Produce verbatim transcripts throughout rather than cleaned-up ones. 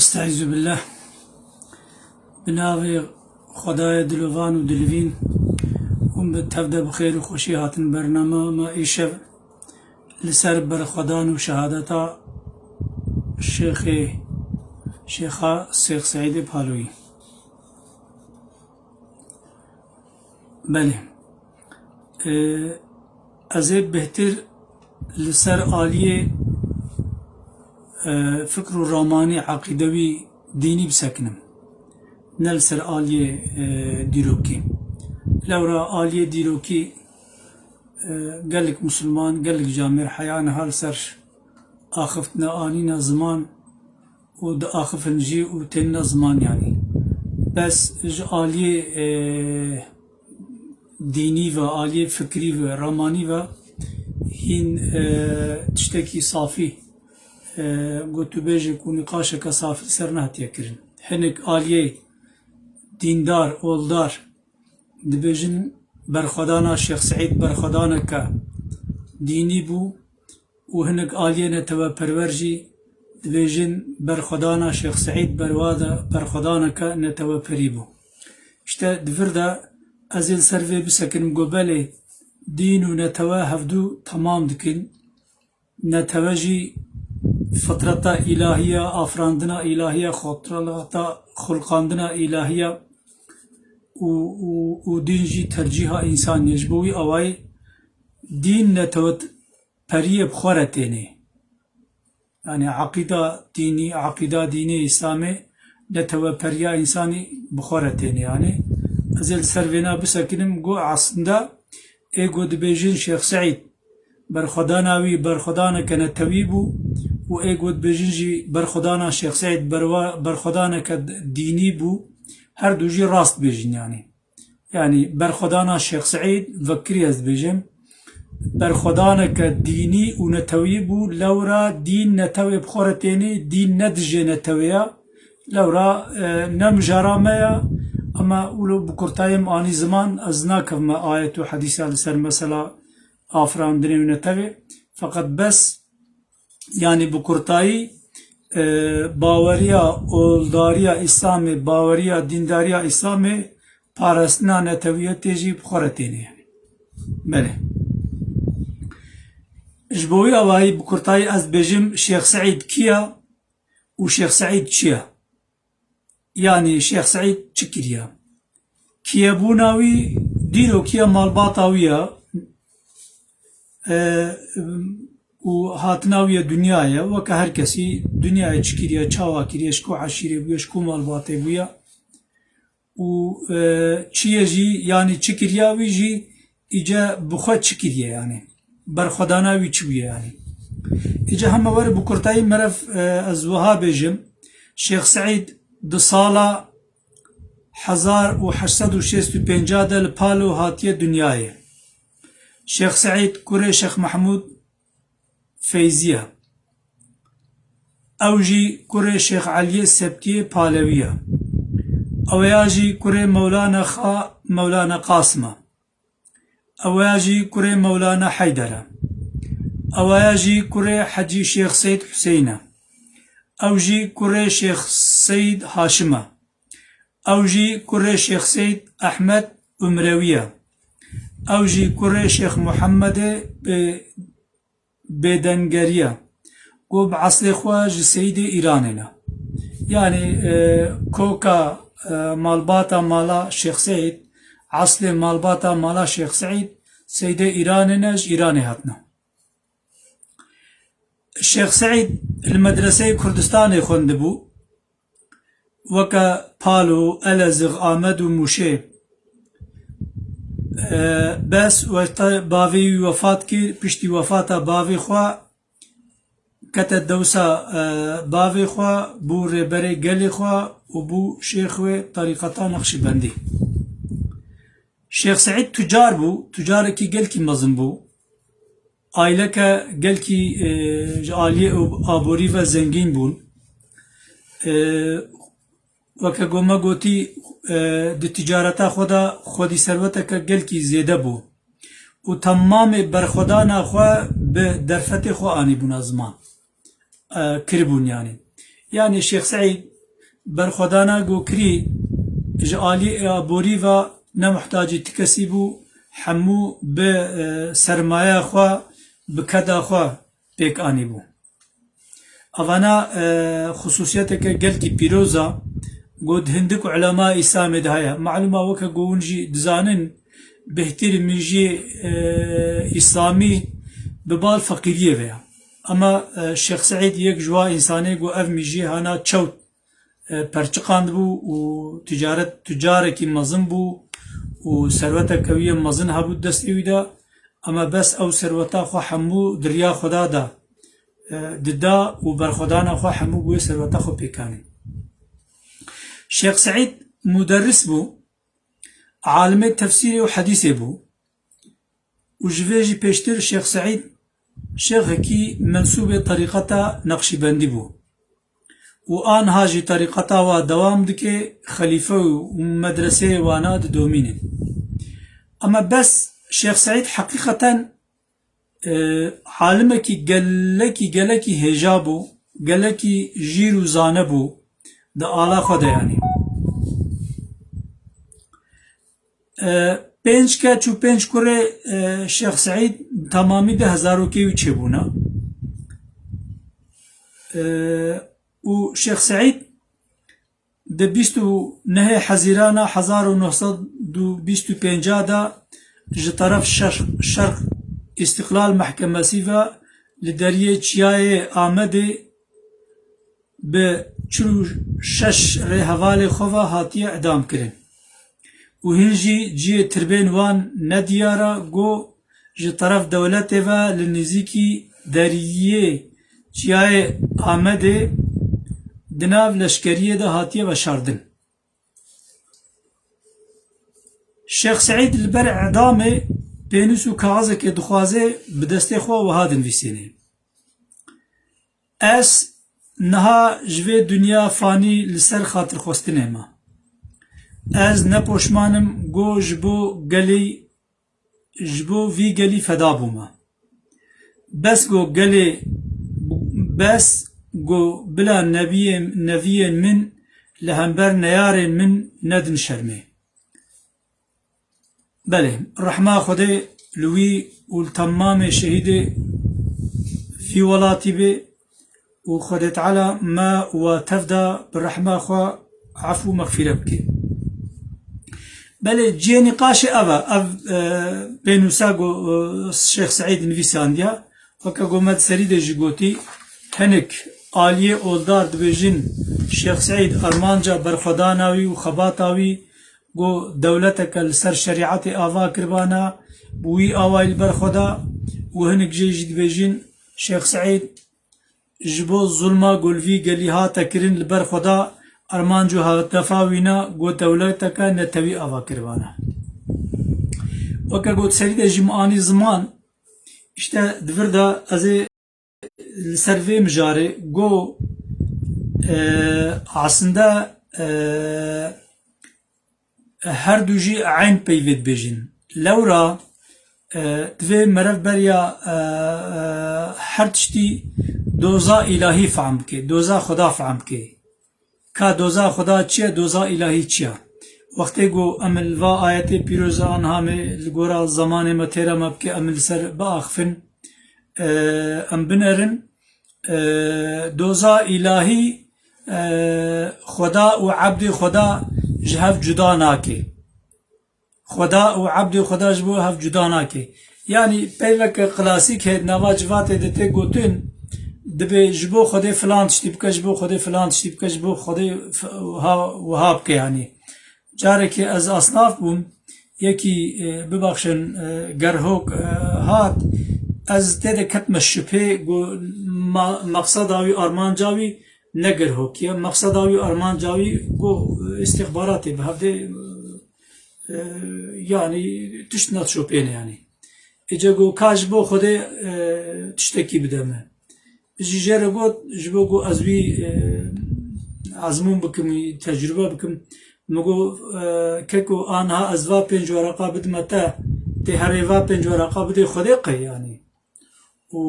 Estaizu billah. Bi navê Xwedayê dilovan û dilivîn, hûn bi tev de bi xêr û xweşî hatin bernama me. Îşev li ser berxwedan û şehadeta Şêxê, Şêxa Şêx Seîdê Paloyî. Belê. Ee, ez ê bêhtir li ser aliyê, e, fikr û ramanî eqîdewî dînî bisekinim. Ne li ser aliyê, e, dîrokî. Lewra aliyê dîrokî, e, gelek misilman, gelek camêr heya niha li ser axiftina anîna ziman û diaxifin jî û tênine ziman yanî. Bes ji aliyê, e, dînî ve, aliyê fikrî ve, ramanî ve hîn, e, tiştekî safî, e, gotûbêjek û nîqaşeke safî ser nehatiye kirin. Hinek aliyê dîndar, oldar dibêjin berxwedana Şêx Seîd berxwedaneke dînî bû û hinek aliyê neteweperwer jî dibêjin berxwedana Şêx Seîd berwa de berxwedaneke neteweperî bû. Îşte di vir de ez ê li ser vê bisekinim, go belê dîn û netewe hevdû temam dikin. Netewe jî fitreta îlahî ye, afirandina îlahî ye, fitreta xulqandina îlahî ye û, û, û dîn jî tercîha însanî ye. Ji bo wî awayî dîn netewe periyê bi xwe re tênê. Yanî eqîda dînî, eqîda dînê Îslamê neteweperiya însanî bi xwe re tênê. Yanî ez ê li ser vêna bisekinim, go aslında ê go dibêjin Şêx Seîd berxwedana wî berxwedaneke netewî bû û ê go dibêjin jî berxwedana Şêx Seîd berwa-, berxwedaneke dînî bû, her du jî rast bêjin yanî. Yanî berxwedana Şêx Seîd vekirî ez dibêjim, berxwedaneke dînî û netewî bû, lewra dîn netewê bi xwe re tênê, dîn ne dijê netewê ya, lewra, e, ne mijara me ya, ema wilo bi kurtayî em anî ziman, ez nakevime ayet û hedîsa li ser mesela afirandinê û netewê, feqet bes, yanî bi kurtayî, e, baweriya oldariya Îslamê, baweriya dîndariya Îslamê, parastina netewiyetê jî bi xwe re têne. Belê. Ji bo wî awayî bi kurtayî ez dibêjim Şêx Seîd kî ye û Şêx Seîd çi ye? Yanî Şêx Seîd çi kiriye? Kiyebûna wî, dîrokiya malbata wî ye, e, û hatina wî ye dinyayê, weke her kesî dinyayê çi kiriye, çawa kiriye, ji ku eşîrê bûye, ji ku malbatê bûye û, e, çi ye jî, yanî çi kiriya wî jî, îce bi xwe çi kiriye yanî? Berxwedana wî çi bûye yanî? Îce heme were bi kurtayî meriv, e, ez wiha bêjim, Şêx Seîd di sala hezar û heşt sed û şêst û pênc de li Palo hatiye dinyayê. Şêx Seîd kurê Şêx Mehmûd Feyzî ye. Ew jî kurê Şêx Eliyê Septiyê Palewî ye. Ew ya jî kurê Mewlana Xa-, Mewlana Qasim e. Ew ya jî kurê Mewlana Heyder e. Ew ya jî kurê Hecî Şêx Seyd Huseyîn e. Ew jî kurê Şêx Seyd Haşim e. Ew jî kurê Şêx Seyd Ehmed Umrewî ye. Ew jî kurê Şêx Muhemmedê, e, Bêdengerî ye. Ku bi eslê xwe ji Seydê Îranê ne. Yanî, e, koka, e, malbata mala Şêx Seîd, eslê malbata mala Şêx Seîd, Seydê Îranê ne, ji Îranê hatine. Şêx Seîd li medreseyê Kurdistanê xwendibû, weke Palo, Elezig, Amed û Mûşê. E, bes wexta bavê wî wefat kir, piştî wefata bavê xwe kete dewsa, e, bavê xwe, bû rêberê gelê xwe û bû şêx wê terîqeta Neqşîbendî. Şêx Seîd tucar bû, tucarekî gelkî mezin bû. Aîleke gelkî, e, ji aliyê aborî ve zengîn bûn. E, weke ku me gotî, e, di ticareta xwe de xwedî serweteke gelkî zêde bû û temamê berxwedana xwe bi derfetê xwe anîbûna ziman, e, kiribûn yanî. Yanî Şêx Seîd Berxwedana ku kirî ji aliyê aborî ve ne muhtacî ti kesî bû, hemû bi, e, sermayeya xwe, bi keda xwe pêk anîbû. Evana, e, xusûsiyeteke gelkî pîroz a, ku di hindik ulema Îslamê de heye. Malûm a, weke ku hûn jî dizanin, bêhtir mîjiyê, e, Îslamî bi bal feqîriyê ve ye. Ema, e, Şêx Seîd yek ji wa însanê ku ev mîjiyê hana çewt, e, perçiqandibû û ticaret, tucarekî mezin bû û serweteke wî yê mezin hebû destê wî de. Ema bes ew serweta xwe hemû di riya Xweda de, e, dida û berxwedana xwe hemû bi wê serweta xwe pêk anî. Şêx Seîd muderris bû, alimê tefsîrê û hedîsê bû û ji vê jî pêştir Şêx Seîd şêxekî mensûbê terîqeta Neqşîbendî bû û aniha jî terîqeta wa dewam dike, xelîfe û medreseyê wana didomînin. Ema bes Şêx Seîd heqîqeten, e, alimekî gelekî, gelekî hêja bû, gelekî jîr û zane bû di ala xwe de, yanî. E, pênc keç û pênc kurê, e, Şêx Seîd temamî de hezarokê wî çêbûna. E, û Şêx Seîd di bîst û nehê Hezîrana hezar û neh sed û bîst û pênc de ji teref şer-, Şerq Îstiqlal Mehkemesî ve li deriyê Çiyayê Amedê bi çil û şeş rêhevalê xwe ve hatiye idam kirin û hîn jî cihê tirbên wan nediyar e, ku ji teref dewletê ve li nêzîkî deriyê Çiyayê Amedê di nav leşkeriyê de hatiye veşardin. Şêx Seîd li ber îdamê pênûs û kaxizekê dixwaze, bi destê xwe wiha dinivîsêne: Ez niha ji vê dinya fanî li ser xatirxwestinê me. Ez ne poşman im ku ji bo gelê, ji bo vî gelî feda bûme. Bes ku gelê, bes ku bila nebiyên, neviyên min li hember neyarên min nedin şermê. Belê, rehma Xwedê li wî û li temamê şehîdê vî welatî bê û Xwedê Teala me û we tev de bi rehma xwe efû û mexfîret bike. Belê, cihê nîqaşê ev e, ev, e, pênûsa ku, e, Şêx Seîd nivîsandiya, weke ku me di serî de jî gotî, hinek aliyê oldar dibêjin Şêx Seîd armanca berxwedana wî û xebata wî, ku dewleteke li ser şerîetê ava kiribana, bi wî awayî li ber xwe da û hinek jê jî dibêjin Şêx Seîd ji bo zulma ku li vî gelî hate kirin li ber xwe da, armanc û hedefa wî ne ku dewleteke netewî ava kiribana. Weke ku di serî de jî min anî ziman, îşte di vir de ez ê li ser vê mijarê ku, e, aslinde, e, her du jî eyn peyvê dibêjin. Lewra, e, divê meriv beriya, e, e, her tiştî doza îlahî fehm bike, doza Xweda fehm bike. Ka doza Xweda çi ye, doza îlahî çi ye? Wextê ku em li va ayetê pîroz anha me li gora zemanê me têra me bike, em li ser biaxifin, e, em binerin, e, doza îlahî, e, Xweda û ebdê Xweda ji hev cuda nake. Xweda û ebdê Xweda ji bo hev cuda nake. Yanî peyveke klasîk heye di nava civatê de tê gotin, dibê ji bo Xwedê filan tiştî bike, ji bo Xwedê filan tiştî bike, ji bo Xwedê f-, wiha, wiha bike yanî. Carekê ez asnaf bûm, yekî, e, bibaxşin, e, gerhok, e, hat, ez tê de ketme şibhê, got, ma-, maqseda wî, armanca wî ne gerhokî ye. Maqseda wî, armanca wî, got, îstîxbaratê bi hevdê, e, yanî tişt nedişopêne yanî. Êca got, ka ji bo Xwedê, e, tiştekî bide me. Jî jê re got, ji bo ku ez wî, e, ezmûn bikim, wî tecrûbe bikim. Min got, e, keko, aniha ez va pênc wereqa bidime te, tê herê va pênc wereqa bidê Xwedê qey, yanî. Û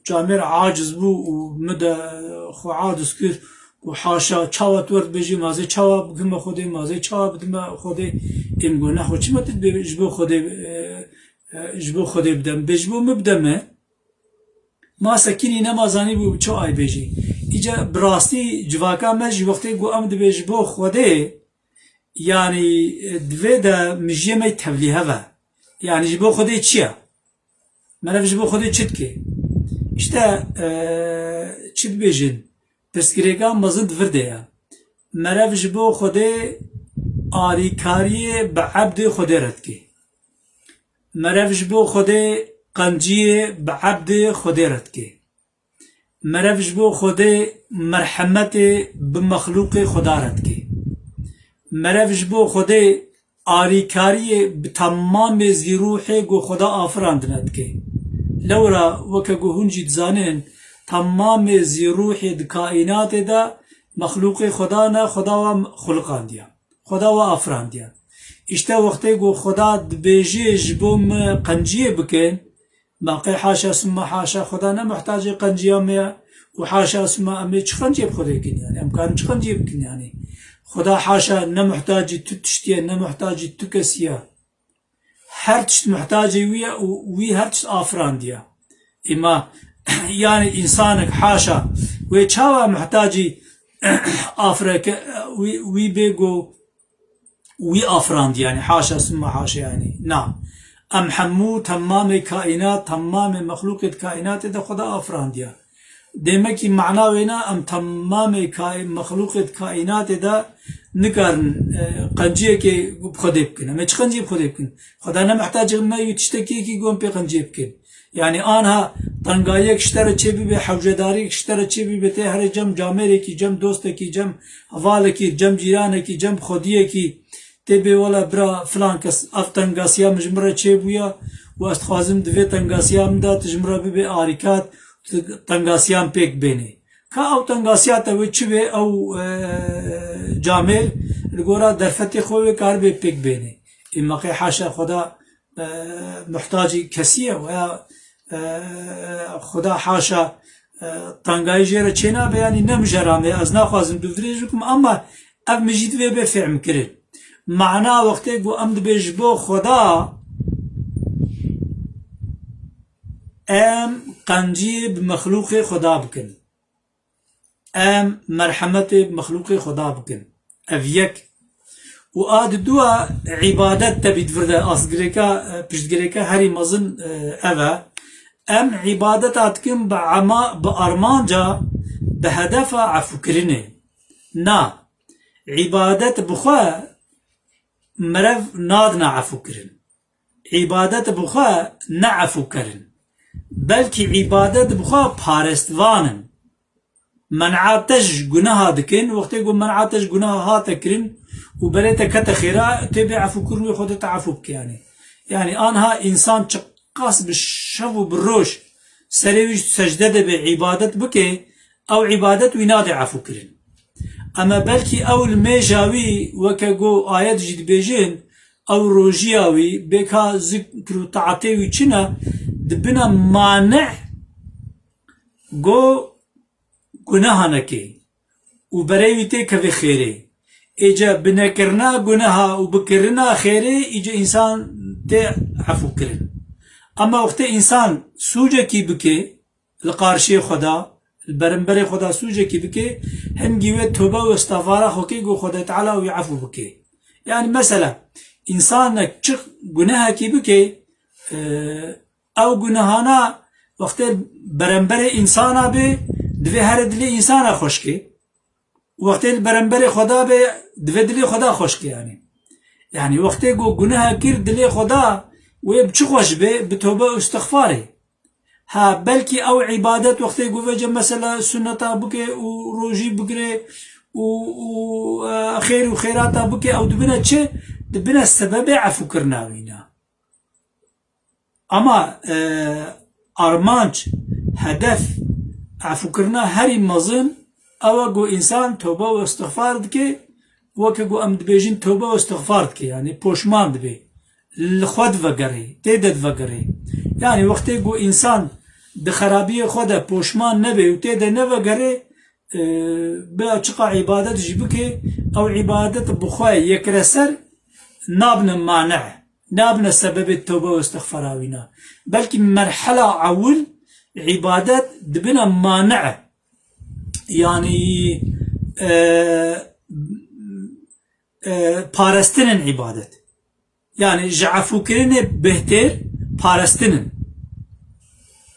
camêr aciz bû û min de xwe aciz kir. Û haşa, çawa tu wer dibêjî, mazê çawa bigime Xwedê, mazê çawa bidime Xwedê? Êm got, nexwe çima tu dibê ji bo Xwedê, e, e, ji bo Xwedê bidem? Bê ji bo min bideme. Ma sekinî nema zanîbû çi ay bêjî. Îca bi rastî civaka me jî wextê ku em dibê ji bo Xwedê, yanî, e, divê de mijiyê me tevlîhev e. Yanî ji bo Xwedê çi ye? Meriv ji bo Xwedê çi dike? Îşte, e, çi dibêjin? Pirsgirêka mezin di vir de ye. Meriv ji bo Xwedê alîkariyê bi ebdê Xwedê re dike. Meriv ji bo Xwedê qenciyê bi ebdê Xwedê re dike. Meriv ji bo Xwedê merhemetê bi mexlûqê Xweda re dike. Meriv ji bo Xwedê alîkariyê bi temamê zîrûhê ku Xweda afirandine dike. Lewra weke ku hûn jî dizanin, temamê zîrûhê di kaînatê de mexlûqê Xweda ne, Xweda wan xuliqandiye. Xweda we afirandiye. Îşte wextê ku Xweda dibêje ji bo me qenciyê bikin, ma qey haşa summa haşa, Xweda ne muhtacê qenciya me ye û haşa summa em ê çi qenciyê bi Xwedê bikin, yanî em karin çi qenciyê bikin, yanî Xweda haşa ne muhtacî tu tiştî ye, ne muhtacî tu kesî ye. Her tişt muhtacê wî ye û wî her tişt afirandiye. Îma, yanî, însanek, haşa, wê çawa muhtacî afireke, wî, wî bê ku wî afirandiye, yanî, haşa summa haşa, yanî, na. Em hemû, temamê kaînat, temamê mexlûqê di kaînatê de Xweda afirandiye. Demekî mana wêna em temamê kay-, mexlûqê di kaînatê de nikarin, e, qenciyekê bi Xwedê bikin. Em ê çi qenciyê bi Xwedê bikin? Xweda ne mihtacê me yû tiştekî yekî ku em pê qenciyê bikin. Yanî anha tengayiyek ji te re çêbibe, hewcedariyek ji te re çêbibe, tê herê cem camêrekî, cem dostekî, cem hevalekî, cem cîranekî, cem xwediyekî, tê bê wela bira filan kes, ev tengasiya min ji min re çêbûya û ez dixwazim di vê tengasiya min de tu ji min re bibê arîkat, tu tengasiyan pêk bênê. Ka ew tengasiya te wê çi bê, ew, e, camêr li gora derfetê xwe wê karibê pêk bênê. Ê me qey haşa Xweda, e, muhtacî kesî ye, weya, e, Xweda haşa, e, tengayî jê re çênabe, yanî ne mijara me ye, ez naxwazim dûvdirêj bikim, ama ev min jî divê bê fêhm kirin. Mana wextê ku em dibê ji bo Xweda, em qenciyê bi mexlûqê Xweda bikin. Em merhemetê bi mexlûqê Xweda bikin. Ev yek. Û a di dua îbadet tebî di vir de, astgirêka, e, piştgirêka herî mezin, e, ev e. Em îbadeta dikin bi ema-, bi armanca, bi hedefa efûkirinê. Na, îbadet bi xwe merev nadina efûkirin. Îbadet bi xwe ne efûkerin. Belkî îbadet bi xwe parestvan in. Men'a te ji guneha dikin, wextê ku men'a te ji guneha hate kirin û berê te kete xêra, tê bê efûkirin wê Xwedê te efû bike, yanî. Yanî anha însan çiqas bi şev û bi roj serê wî ji secde de bê îbadet bike, ew îbadet wî nade efûkirin. Ema belkî ew li mêja wî, weke ku ayet jî dibêjin, ew rojiya wî, bê ka zikr û taetê wî çi ne, dibine mane ku guneha neke û berê wî tê kevê xêrê. Êce bi nekirina guneha û bi kirina xêrê, îce însan tê efû kirin. Ema wextê însan sûcekî bike, li qarşiyê Xweda, li berimberê Xweda sûcekî bike, hingî wê tobe û estixfara xwe ke ku Xwedê Teala wî efû bike. Yanî mesela, însanek çi gunehekî bike, e, ew gunehana wextê berimberê însana bê, divê here dilê însana xweş ke. Wextê li berimberê Xweda bê, divê dilê Xweda xweş ke, yanî. Yanî wextê ku guneha kir dilê Xweda, wê bi çi xweş bê? Bi tobe û istixfarê. Ha, belkî ew îbadet wextê ku vêce mesela sunneta bike û rojî bigire û, û, e, xêr û xêrata bike, ew dibine çi? Dibine sebebê efûkirina wî ne. Ama, e, armanc, hedef, efûkirina herî mezin ew e ku însan tobe û istixfar dike, weke ku em dibêjin tobe û istixfar dike, yanî poşman dibe, li xwe divegerê, tê de divegerê. Yanî wextê ku însan di xerabiyê xwe de poşman nebe û tê de nevegere, e, bila çiqa îbadet jî bike, ew îbadet bi xwe yekreser nabine mane, nabine sebebê tewbe û istixfara wîna. Belkî merhela ewil îbadet dibine mane. Yanî, e, e, parestinin îbadet. Yanî ji efûkirinê bêhtir parestinin.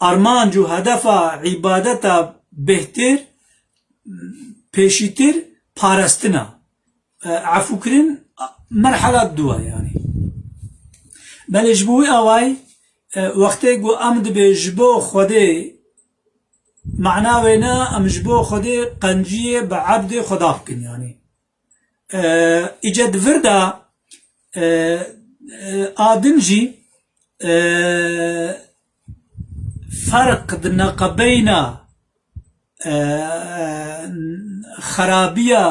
Armanc û hedefa îbadeta bêhtir, pêşîtir parestina. E, efûkirin merhela dû e yanî. Belê ji bo wî awayî, e, wextê ku em dibê ji bo Xwedê, mana wê ne em ji bo Xwedê qenciyê bi ebdê Xweda bikin yanî. E, îca di vir de, e, e, a din jî, e, ferq di neqebeyna, e, xerabiya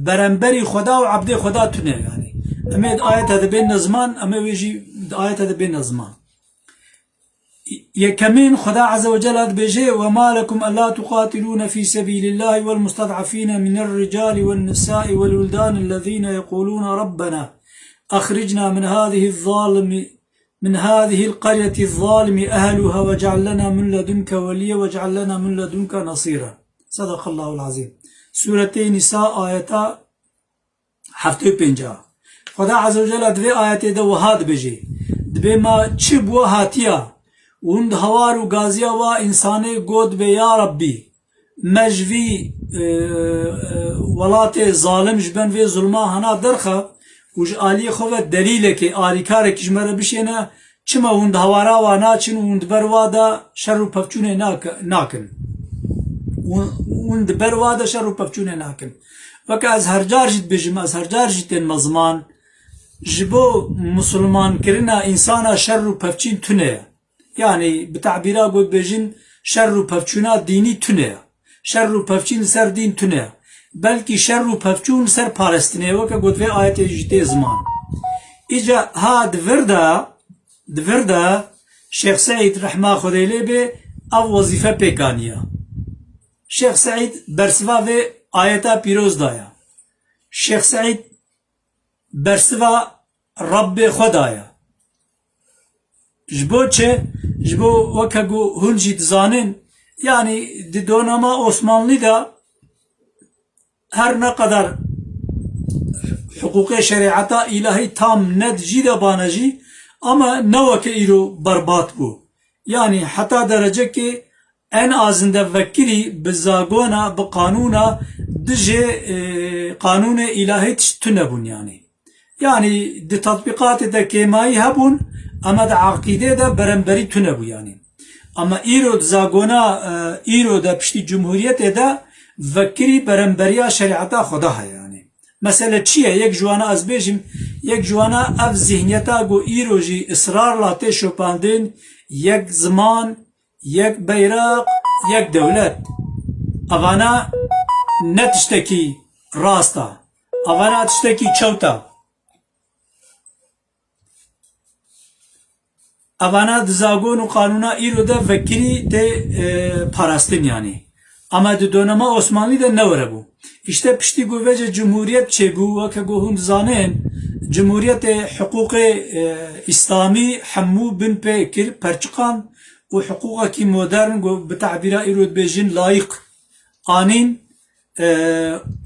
beramberî Xweda û ebdê Xweda tune yanî. Em ê di ayete de bên ziman, em ê wê jî di ayete de bên ziman. Yekemîn, Xweda Azze ve Celle dibêje: "وما لكم ألا تقاتلون في سبيل الله والمستضعفين من الرجال والنساء والولدان الذين يقولون ربنا أخرجنا من هذه الظالم، من هذه القرية الظالم أهلها واجعل لنا من لدنك وليا واجعل لنا من لدنك نصيرا." صدق الله العظيم. Sûretê Nîsa, ayeta heftê û pênc a. Xweda Azze ve Celle di vê ayetê de wiha dibêje: Dibê ma çi bi we hatiya, hûn di hawar û gaziya wa însanê got dibê, ya Rabbî, me ji vî, e, e, welatê zalim, ji ben vê zulma hana derxe û ji aliyê xwe ve delîlekê, alîkarekî ji me re bişêne, çima hûn di hawara wa naçin û hûn di ber wa de şer û pevçûnê nake-, nakin? Hûn, hûn di ber wa de şer û pevçûnê nakin. Weke ez her car jî dibêjim, ez her car jî tên me ziman, ji bo misilmankirina însana şer û pevçîn tune ye. Yanî bi tebîra ku dibêjin şer û pevçûna dînî tune ye. Şer û pevçîn li ser dîn tune ye. Belkî şer û pevçûn li ser parestinê ye, weke ku di vê ayetê jî tê ziman. Îca ha di vir de, di vir de Şêx Seîd rehma Xwedê lê bê ev wezîfe pêk aniya. Şêx Seîd bersiva vê ayeta pîroz daya. Şêx Seîd bersiva Rebbê xwe daye. Ji bo çi? Ji bo weke ku hûn jî dizanin, yanî di donama Osmanlî de her ne qedar hiqûqê şerîeta îlahî tam ne di cî de bane jî, ama ne weke îro berbat bû. Yanî heta derecekê en azinde vekirî bi zagona, bi qanûna dijê, e, qanûnê îlahî tişt tune bûn yanî. Yanî di tetbîqatê de kêmayî hebûn, ama di eqîdê de beramberî tune bû yanî. Ama îro di zagona, e, îro de piştî cumhuriyetê de vekirî beramberiya şerîeta Xweda heye yanî. Mesele çi ye? Yek ji wana ez bêjim, yek ji wana ev zihniyeta ku îro jî israrla tê şopandin, yek ziman, yek beyraq, yek dewlet. Evana ne tiştekî rast e. Evana tiştekî çewt e. Evana di zagon û qanûna îro de vekirî tê, e, parastin yanî. Ama di donema Osmanlî de ne were bû. Îşte piştî ku vêce cumhuriyet çêbû, weke ku hûn dizanin, cumhuriyetê hiqûqê, e, îslamî hemû bin pê kir, perçiqand û hiqûqekî modern ku bi tebîra îro dibêjin layîq anîn, e,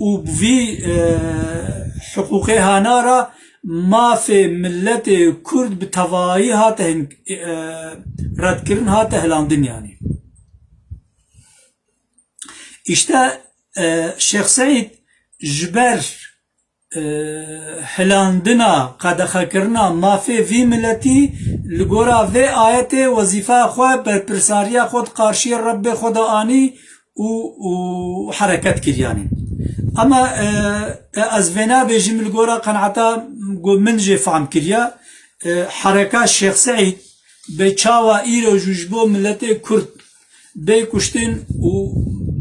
û bi vî, e, hiqûqê hana re mafê miletê Kurd bi tevayî hate hin-, e, redkirin, hate hilandin yanî. Îşte, e, Şêx Seîd ji ber, e, hilandina, qedexekirina mafê vî miletî li gora vê ayetê wezîfeya xwe, berpirsariya xwe di qarşiyê Rebbê xwe de anî û, û hereket kir yanî. Ama, e, e, ez vê nabêjim li gora qenaeta ku min jê fehm kiriye, e, hereka Şêx Seîd bê çawa îro jî ji bo miletê Kurd bê kuştin û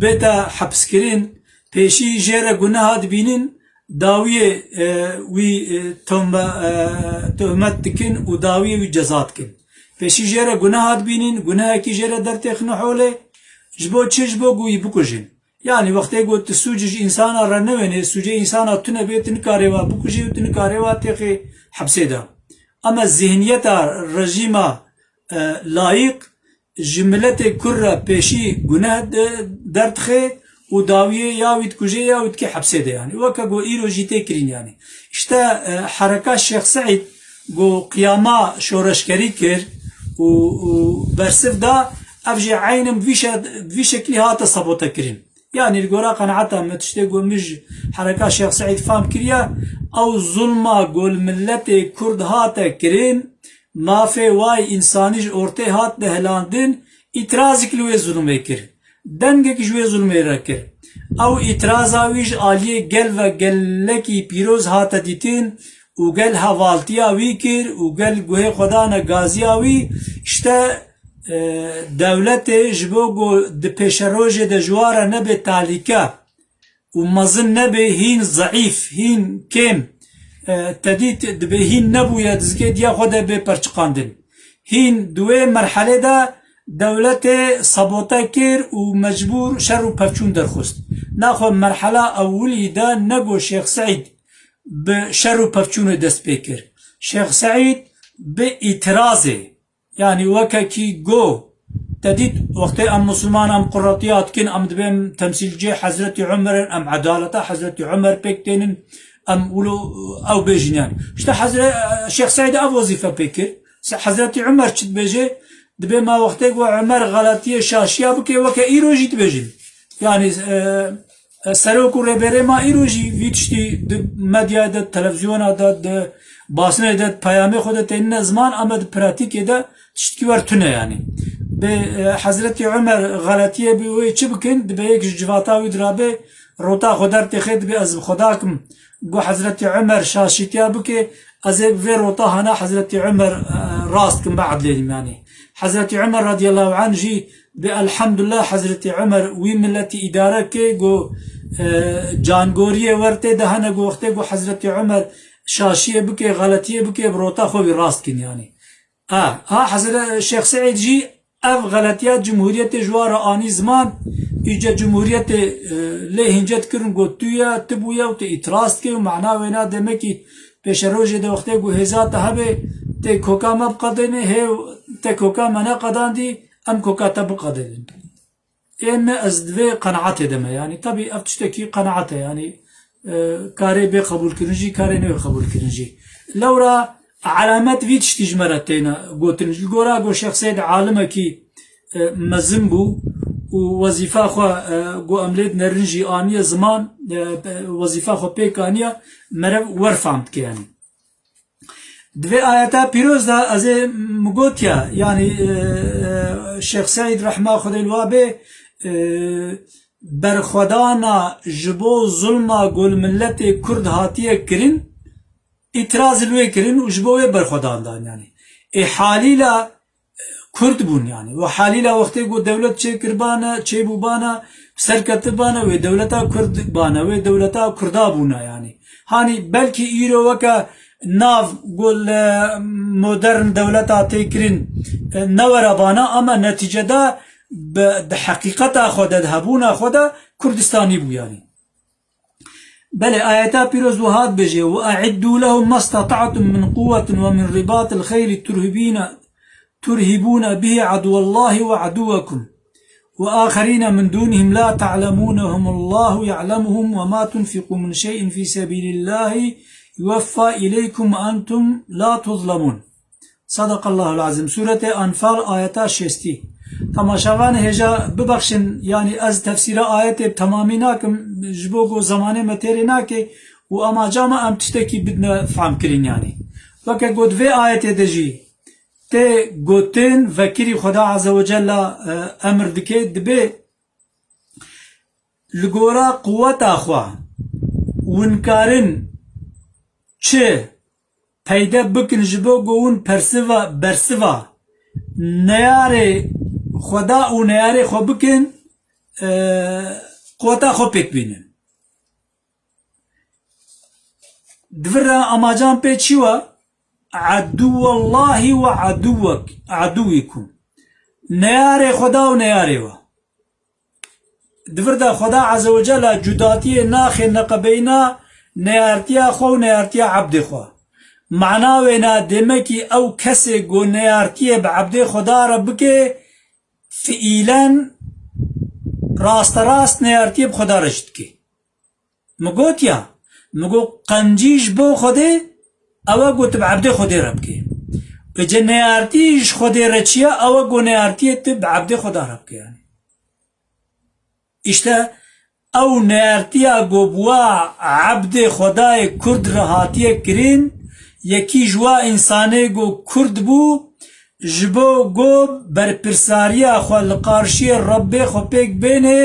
bête hepiskirin, pêşî jê re guneha dibînin, dawiyê, e, wî, e, tome-, e, tohmet dikin û dawiyê wî ceza dikin. Pêşî jê re guneha dibînin, gunehekî jê re dertêxine holê, ji bo çi? Ji bo ku wî bikujin. Yani wextê ku tu sûcê ji însana re newênê, sûcê însana tune bê, tu nikarê wa bikujê û tu nikarê wa têxê hepsê de. Ama zihniyeta rejîma, e, layîq ji miletê Kurd re pêşî guneh de-, derdixe û dawiyê ya wî dikuje ya wî dike hepsê de yani. Weke ku îro jî tê kirin yani. İşte, e, hereka Şêx Seîd ku qiyama şoreşgerî kir û, û bersiv da, ev jî eynin vî şe-, vî şeklî hate sabote kirin. Yani li gora qenaeta min tiştê ku min ji hereka Şêx Seîd fam kiriye, ew zulma ku li miletê Kurd hate kirin, mafê way însanî ji ortê hat dehilandin, îtirazek li wê zulmê kir. Dengek ji wê zulmê re kir. Ew îtiraza wî ji aliyê gel ve gelekî pîroz hate dîtin û gel hevaltiya wî kir û gel guhê xwe dane gaziya wî. İşte, e, dewletê ji bo ku di pêşerojê de ji wan re nebe talîke û mezin nebe, hîn zeîf, hîn kêm, e, te dît dibe hîn nebûye, di zikê diya xwe de bê perçiqandin. Hîn di wê merhelê de dewletê sabote kir û mecbûr şer û pevçûn derxist. Naxwe merhela ewilî de ne ku Şêx Seîd bi şer û pevçûnê dest pê kir. Şêx Seîd bi îtirazê, yani wekekî go, te dît, wextê em Musulman, em qurretiya dikin, em dibê em temsîlcê Hezretî Umer in, em edaleta Hezretî Umer pêk tênin, em wilo ew bêjin yani. İşte Hezre-, Şêx Seîd ev wezîfe pê kir. Se-, Hezretî Umer çi dibêje? Dibê ma wextê ku Umer xeletiyê şaşiya bike, weke îro jî dibêjin. Yani, e, e, serok û rêberê ma îro jî vî tiştî di medyayê de, televizyona de, di basinê de, di peyamê xwe de tênine ziman, ama di pratîkê de tiştkî wer tune yani. Bi, e, Hezretî Umer xeletiyê bi wê çi bikin? Dibe yek ji civata wî dirabe, rota xwe dertêxe, dibe ez bi xwe dakim. Got Hezretî Umer şaşîtiya bike, ez ê bi vê rota hana Hezretî Umer, e, rast kim, biedlênim yani. Hezretî Umer radiyallahu anh jî bi elhamdulillah Hezretî Umer wî milletî îdare ke, got, e, cangoriyê wer tê de hene, got wextê got Hezretî Umer şaşiyê bike, xeletiyê bike, bi rota xwe wî rast kin yani. Ha, ha, Hezre-, Şêx Seîd jî ev xeletiya cumhuriyetê ji wan re anî ziman, îce cumhuriyetê, e, lê hînce dikirin, got tu ye, tu bûye û tu îtiraz dikê û mana wêna demekî pêşerojê de wextê ku hêza te hebe, tê koka me biqedêne, hê te koka me neqedandî, em koka te biqedênin. Ê me ez di vê qenaetê de me, yani, tabî ev tiştekî qenaet e, yani, e, karê bê qebûlkirin jî, karê newê qebûlkirin jî. Lewra elamet vî tiştî ji me re têne gotin. Ji gora ku Şêx Seyd alimekî, e, mezin bû û wezîfa xwe, e, ku em lê dinerin jî aniye ziman, e, wezîfa xwe pêk aniye, meriv wer fam dike, yani. Di vê ayeta pîroz de ez ê min gotiya, yanî, e, e, Şêx Seîd rehma Xwedê li wa bê, e, berxwedana ji bo zulma ku li miletê Kurd hatiye kirin, îtiraz li wê kirin û ji bo wê berxwedan dan, yanî. Ê halîla Kurd bûn yani. Û halîla wextê ku dewlet çêkiribane, çêbûbane, serketibane, wê dewleta Kurd bane, wê dewleta Kurda bûne yani. Hanî belkî îro weke nav ku li modern dewleta tê kirin, e, newere bane, ama netîcede bi, di heqîqeta xwe de, di hebûna xwe de Kurdistanî bû yani. Belê, ayeta pîroz wiha dibêje: "وأعدوا لهم ما استطعتم من قوة ومن رباط الخيل ترهبين، ترهبون به عدو الله وعدوكم وآخرين من دونهم لا تعلمونهم الله يعلمهم وما تنفقوا من شيء في سبيل الله يوفى إليكم وأنتم لا تظلمون." Sadakallahul azîm. Sûretê Enfal, ayeta şêstî. Temaşevanê hêja bibexşin, yanî ez tefsîra ayetê bi temamî nakim, ji bo ku zemanê me têrê nake û amaca me em tiştekî bidine fehmkirin, yanî. Weke ku di vê ayetê de jî tê gotin, vekirî Xweda Azze ve Cella, e, emir dike, dibê li gora quweta xwe win karin çi peyde bikin ji bo ku hûn persiva, bersiva neyarê Xweda û neyarê xwe bikin, e, quweta xwe pêk bînin. Di vir re amacan pê çi we? Aduwallahî ve aduwek-, aduwikum. Neyarê Xweda û neyarê we. di vir de Xweda Azze ve Celle cudatiyê naxê neqebeyna neyartiya xwe û neyartiya ebdê xwe. Mana wêna demekî ew kesê ku neyartiyê bi ebdê Xweda re bike, fiîlen rasterast neyartiyê bi Xweda re jî dike. Min got ya, min got qencî ji bo Xwedê, ew e ku tu bi ebdê Xwedê re bikê. Û ce neyartî ji Xwedê re çi ye, ew e ku neyartiyê tu bi ebdê Xweda re bikê yani. Îşte ew neyartiya ku bi wa ebdê Xwedayê Kurd re hatiye kirin, yekî ji wa însanê ku Kurd bû, ji bo ku berpirsariya xwe li qarşiyê Rebbê xwe pêk bêne,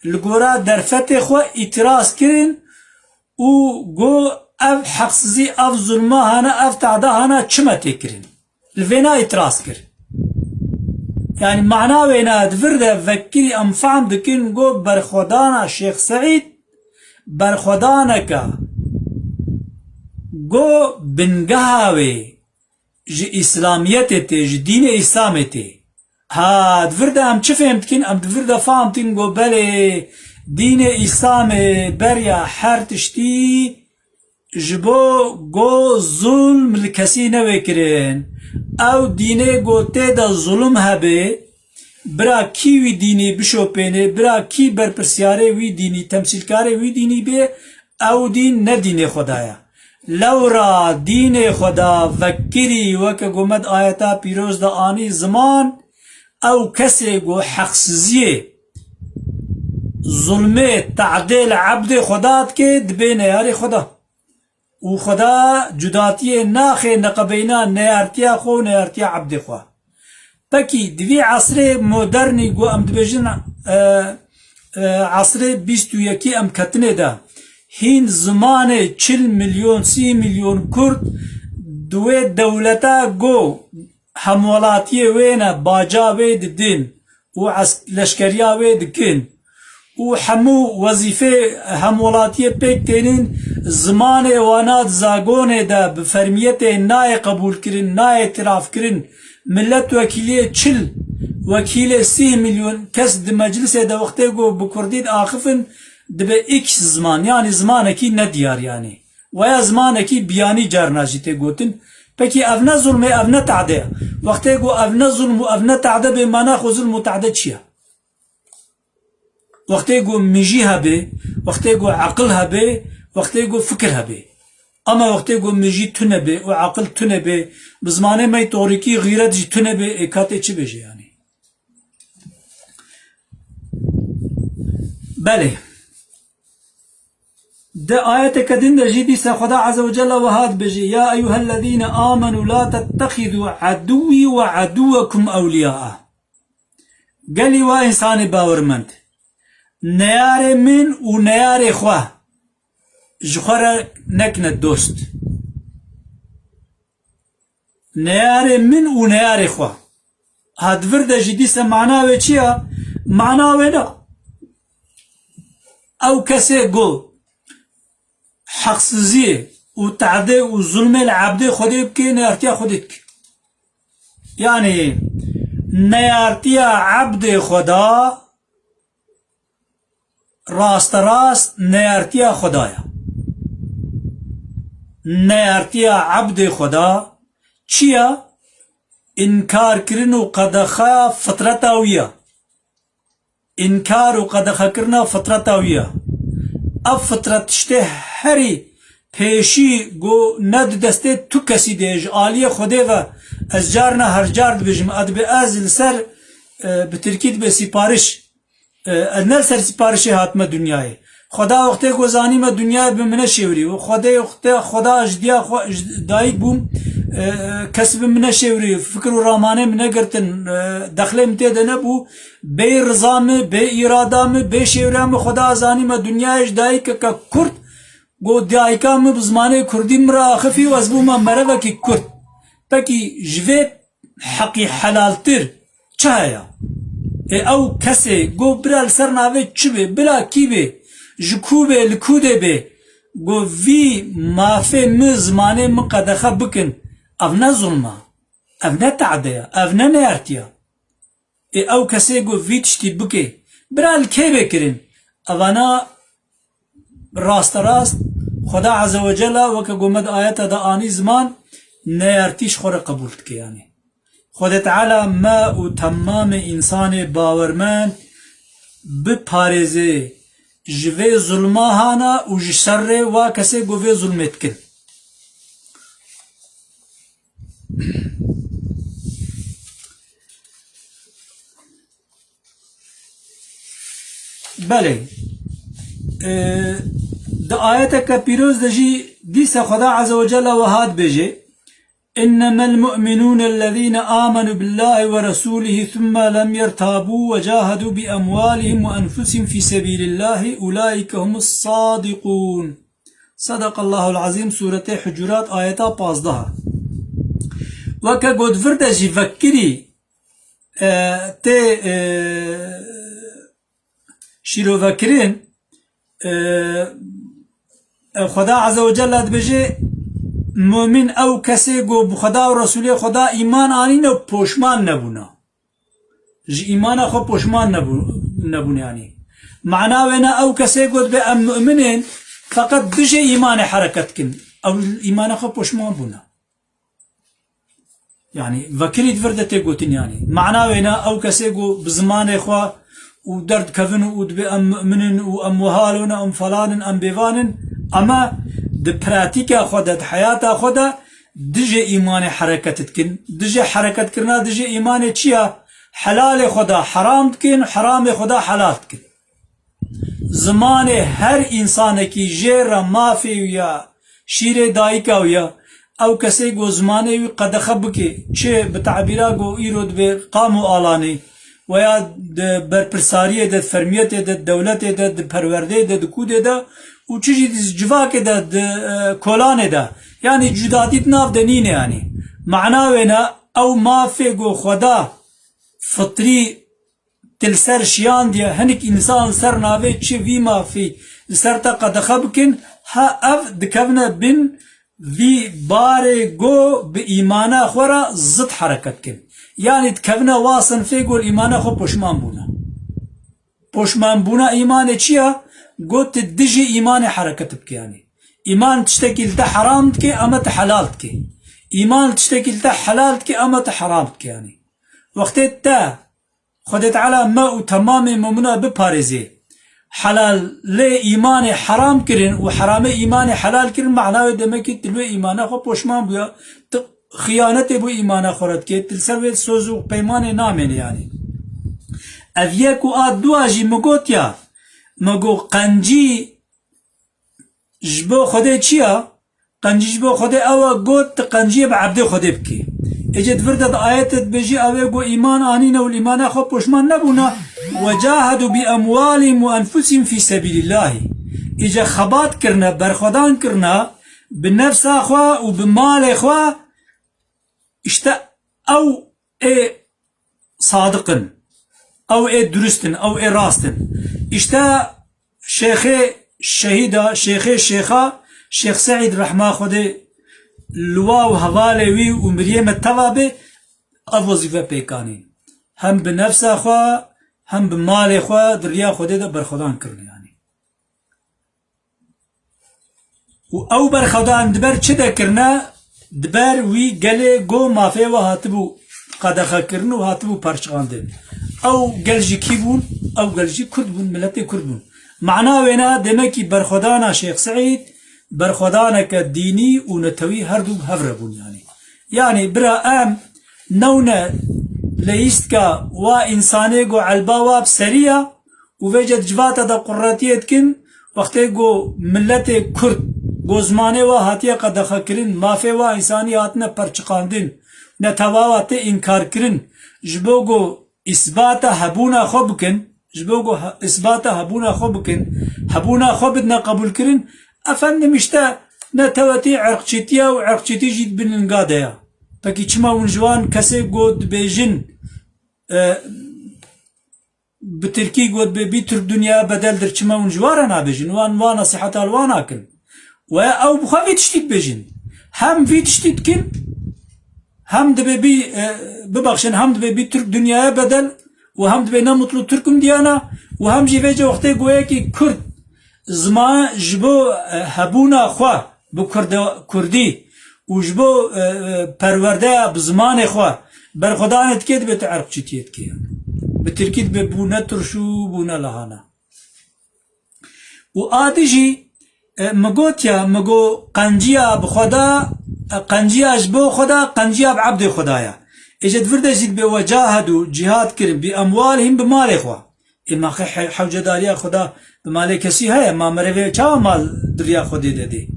li gora derfetê xwe îtiraz kirin û got, ev heqsizî, ev zulma hana, ev tada hana çi me tê kirin? Li vêna îtiraz kir. Yani mana wêna di vir de vekirî em fehm dikin, got berxwedana Şêx Seîd berxwedaneke got bingeha wê ji Îslamiyetê tê, ji dînê Îslamê tê. Ha, di vir de em çi fêm dikin? Em di vir de fam dikin ku belê dînê Îslamê beriya her tiştî ji bo ku zulm li kesî newê kirin. Ew dînê ku tê de zulm hebe, bira kî wî dînî bişopêne, bira kî berpirsyarê wî dînî, temsîlkarê wî dînî bê, ew dîn ne dînê Xweda ye. Lewra dînê Xweda vekirî weke ku me di ayeta pîroz de anî ziman, ew kesê ku heqsiziyê, zulmê, te'dê li ebdê Xweda dike, dibê neyarê Xweda. Û Xweda cudatiyê naxê neqebeyna neyartiya xwe û neyartiya ebdê xwe. Pekî di vî esrê modernî ku em dibêjin, e, e, esrê bîst û yekî em ketinê de, hîn zimanê çil milyon, sî milyon Kurd di wê dewleta ku hemwelatiyê wê ne, baca wê didin û es-, leşkeriya wê dikin û hemû wezîfê hemwelatiyê pêk tênin, zimanê wana di zagonê de bi fermiyetê nayê qebûlkirin, nayê tirafkirin. Millet wekîliyê çil, wekîlê sî milyon kes di meclisê de wextê ku bi kurdî diaxifin, dibe îks ziman, yanî zimanekî nediyar yanî. Weya zimanekî biyanî carna jî tê gotin. Pekî ev ne zulm e, ev ne te'de ye? Wextê ku ev ne zulm û ev ne te'de bê, mana xwe zulm û te'de çi ye? Wextê ku mijî hebe, wextê ku eqil hebe, wextê ku fikir hebe. Ama wextê ku mijî tune be û eqil tune be, bi zimanê me yê torîkî xîret jî tune be, ê ka tê çi bêje yanî? Belê. Di ayeteke din de jî dîsa Xweda Azze ve Celle wiha dibêje, "Ya eyyuhellezîne amenû la tettexidû edûwî ve edûwekum ewliyâe." Gelî wa însanê bawermend, neyarê min û neyarê xwe ji xwe re nekine dost. Neyarê min û neyarê xwe. Ha di vir de jî dîse mana wê çi ya? Mana wê ne. Ew kesê ku heqsiziyê û te'dê û zulmê li ebdê Xwedê bike, neyartiya Xwedê dike. Yanî neyartiya ebdê Xweda rasterast neyartiya Xweda ye. Neyartiya ebdê Xweda çi ye? Înkarkirin û qedexeya fitreta wî ye. Înkar û qedexekirina fitreta wî ye. Ev fitret tiştê herî pêşî ku ne di destê tu kesî de ye, ji aliyê Xwedê ve, ez carna her car dibêjim, ez dibe ez li ser, e, bi tirkî dibe sipariş. E, ez ne li ser siparişê hatime dinyayê. Xweda wextê ku zanîme dinyayê bi min neşêwirî û Xwedê, Xwedê, Xweda ji diya xwe, ji dayik bûm, e, kes bi min neşêwirî, fikir û ramanê min negirtin, e, dexlê min tê de nebû, bê riza min, bê îrada min, bê şêwira min Xweda zanîme dinyayê ji dayikeke Kurd, ku dayika min bi zimanê Kurdî min re axifî û ez bûme merevekî Kurd. Pekî ji vê heqî helaltir çi heye? Ê ew kesê ku bira li ser navê çi bê, bila kî bê, ji ku bê, li ku dê bê, ku vî mafê min, zimanê min qedexe bikin, ev ne zulm e, ev ne te'de ye, ev ne neyartî ye. Ê ew kesê ku vî tiştî bike, bira li kê bê kirin? Evana rasterast Xweda Azze ve Celle weke ku me di ayeta de anî ziman, neyartî ji xwe re qebûl dike yanî. Xwedê Teala me û temamê însanê bawermend biparêze ji vê zulma hana û ji şerê wa kesê ku vê zulmê dikin. Belê. Ee, di ayeteke pîroz de jî dîsa Xweda Azze ve Celle wiha dibêje, إنما المؤمنون الذين آمنوا بالله ورسوله ثم لم يرتابوا وجاهدوا بأموالهم وأنفسهم في سبيل الله أولئك هم الصادقون. صدق الله العظيم. Sûretê Hucurat, ayeta pazdeh. Weke got vir de jî vekirî, e, tê, e, şîrovekirin, e, e, Xweda Azze ve Celle dibêje, mumin ew kesê ku bi Xweda û Resulê Xweda îman anîne û poşman nebûna. Ji îmana xwe poşman nebû-, nebûne yanî. Mana wêna ew kesê got be em mumin in, feqet dijê îmanê hereket kin. Ew îmana xwe poşman bûna. Yanî, vekirî di vir de tê gotin yanî. Mana wêna ew kesê ku bi zimanê xwe û derdikevin û dibê em mu'min in û em wiha lûne, em falan in, em bêvan in, ema di pratîka xwe de, di heyata xwe de dijê îmanê hereket dikin. Dijê hereketkirina, dijê îmanê çi ya? Helalê xwe da heram dikin, heramê xwe da helal dikin. Zimanê her însanekî jê re mafê wî ya, şîrê dayika wî ya, ew kesê ku zimanê wî qedexe bike, çi bi tabîra ku îro dibe qam û alanê, weya di berpirsariyê de, di fermiyetê de, di dewletê de, di perwerdeyê de, di kûdê de û çi jî di civakê de, di, e, kolanê de, yanî cudatî di nav de nîne yanî. Mana wêne ew mafê ku Xweda fitrî tu li ser şiyandiye, hinek însan li ser navê çi vî mafî li ser te qedexe bikin, ha ev dikevine bin vî barê go bi îmana xwe re zid hereket kin. Yanî dikevine wa sinfê go li îmana xwe poşman bûne. Poşmanbûna îmanê çi ya? Go tu dijî îmanê hereket bike yanî. Îman tiştekî li te heram dike, ema tu helal dike. Îman tiştekî li te helal dike, ema tu heram dike yanî. Wextê te Xwedê Teala me û temamê mumina biparêzê. Helalê îmanê heram kirin û heramê îmanê helal kirin, mana wê demekî tu li wê îmana xwe poşman bûya, tu xiyanetê bo îmana xwe re dikê, tu li ser wê soz û peymanê namêne yanî. Ev yek û a dua jî min got ya, me got qencî ji bo Xwedê çi ya? Qencî ji bo Xwedê ew e, got, tu qenciyê bi ebdê Xwedê bikî. Êcê di vir de di ayetê dibêjî, ew ê ku îman anîne û li îmana xwe poşman nebûne, "وجاهدوا بأموالهم وأنفسهم في سبيل الله." Êcê xebat kirine, berxwedan kirine, bi nefsa xwe û bi malê xwe, îşte ew ê sadiq in, ew ê durust in, ew ê rast in. Îşte şêxê şehîda, şêxê şêxa, Şêx Seîd rehma Xwedê li wa û hevalê wî û miriyê me teva bê, ev wezîfe pêk anîn. Hem bi nefsa xwe, hem bi malê xwe di riya Xwedê de berxwedan kirine yanî. Û ew berxwedan di ber çi de kirine? Di ber wî gelê go mafê we hatibû qedexekirin û hatibû parçiqandin. Ew gel jî kî bûn? Ew gel jî Kurd bûn, miletê Kurd bûn. Mana wêna demekî berxwedana Şêx Seîd berxwedaneke dînî û netewî her du bi hev re bûn yanî. Yanî bira em newne leyîstka wa însanê go elba wa bi serî ya, û vêce di civata de quretiyê dikin, wextê ku miletê Kurd, ku zimanê wa hatiye qedexekirin, mafê wa însanî hatine perçiqandin, netewa wa tê înkarkirin, ji bo ku îsbata hebûna xwe bikin, ji bo ku he-, îsbata hebûna xwe bikin, hebûna xwe bidine qebûlkirin, efendim îşte netewetî, irqçîtiye û irqçîtî jî di bin linga de ya. Pekî çima hûn ji wan kesê ku dibêjin, e, bi tirkî got be, "Bir Türk dünyaya bedeldir", çima hûn ji wan re nabêjin? Wan, wan nesîheta li wan nakin. We ew bi xwe vî tiştî dibêjin. Hem vî tiştî dikin, hem dibe bî, e, bibexşin, hem dibe bî Türk dünyaya bedel û hem dibê ne mutlu Tirk û diyana û hem jî vêce wextê goyekî Kurd ziman ji bo, e, hebûna xwe bi Kurda-, Kurdî û ji bo, e, e, perwerdeya bi zimanê xwe berxwedanê dike, dibê tu erqçîtiyê dike. Bi Tirkî dibê bûne tirşû, bûne lahana. Û a dijî, e, mi gotiya, mi got, qenciya bi xwe da, e, qenciya ji bo xwe da, qenciya bi ebdê xwe da ya. Ê ji vir de jî dibê we cahedû, cîhad kirin, bi emwalihim, bi malê xwe. Ê ma xwe he-, hewcedariya xwe da bi malê kesî heye, ma merevê çawa mal di riya Xwedê de dê?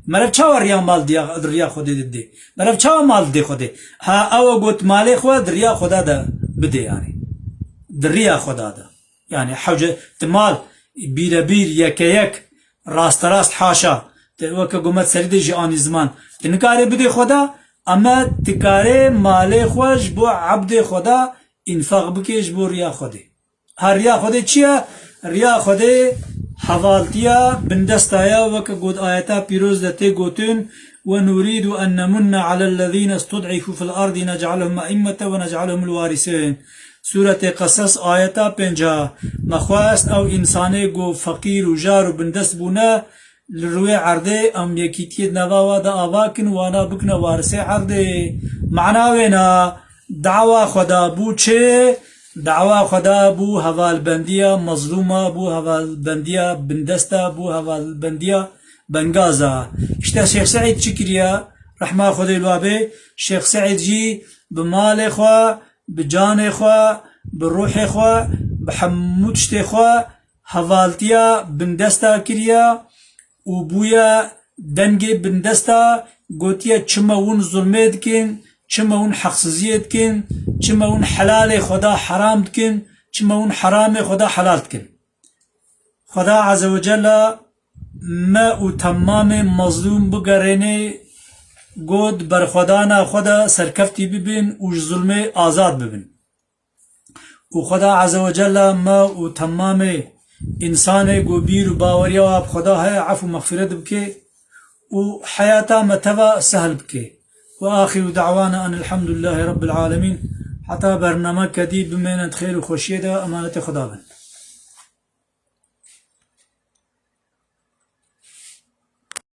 Merev çawa riya mal diya, di riya Xwedê de dê? Merev çawa mal dê Xwedê? Ha, ew got malê xwe di riya Xweda de bidê yani. Di riya Xweda de. Yani hewce, ti mal bîrebîr, yekeyek, rasterast haşa, ti weke gomet serî de jî anî ziman, ti nikarê bidê Xweda, ama ti karê malê xwe ji bo ebdê Xweda înfaq bikê ji bo riya Xwedê. Ha, riya Xwedê çi ye? Riya Xwedê hevaltiya bindesta ye, weke got ayeta pîroz de tê gotin, "Ve nuridu en nemunne alellezîne stud'ifu fil ardi nec'aluhum e'immete ve nec'aluhumul warisîn." Sûretê Qesas, ayeta pêncah. Me xwest ew însanê ku feqîr û jar û bindest bûne li rûyê erdê, em yekîtiyê di nava wa de ava kin, wana bikine warisê erdê. Mana wêna, dawa Xweda bû çi? Dawa Xweda bû hevalbendiya mezlûma, bû hevalbendiya bindesta, bû hevalbendiya bengaza. Îşte Şêx Seîd çi kiriye? Rehma Xwedê li wa bê. Şêx Seîd jî bi malê xwe, bi canê xwe, bi ruhê xwe, bi hemû tiştê xwe hevaltiya bindesta kiriye û bûye dengê bindesta, gotiye, "Çima hûn zulmê dikin, çima hûn heqsiziyê dikin, çima hûn helalê Xweda heram dikin, çima hûn heramê Xweda helal dikin?" Xweda Azze ve Celle me û temamê mezlûm bigerêne, got, berxwedana xwe de serkeftî bibin û ji zulmê azad bibin. Û Xweda Azze ve Celle me û temamê însanê ku bîr û baweriya wa bi Xweda heye, ef û mexfîret bike û heyata me teva sehl bike. Ve axiru da'wana enilhamdulillahî rabbil alemîn. Heta bernameke dî bimênin di xêr û xweşiyê de, emanetê Xweda bin.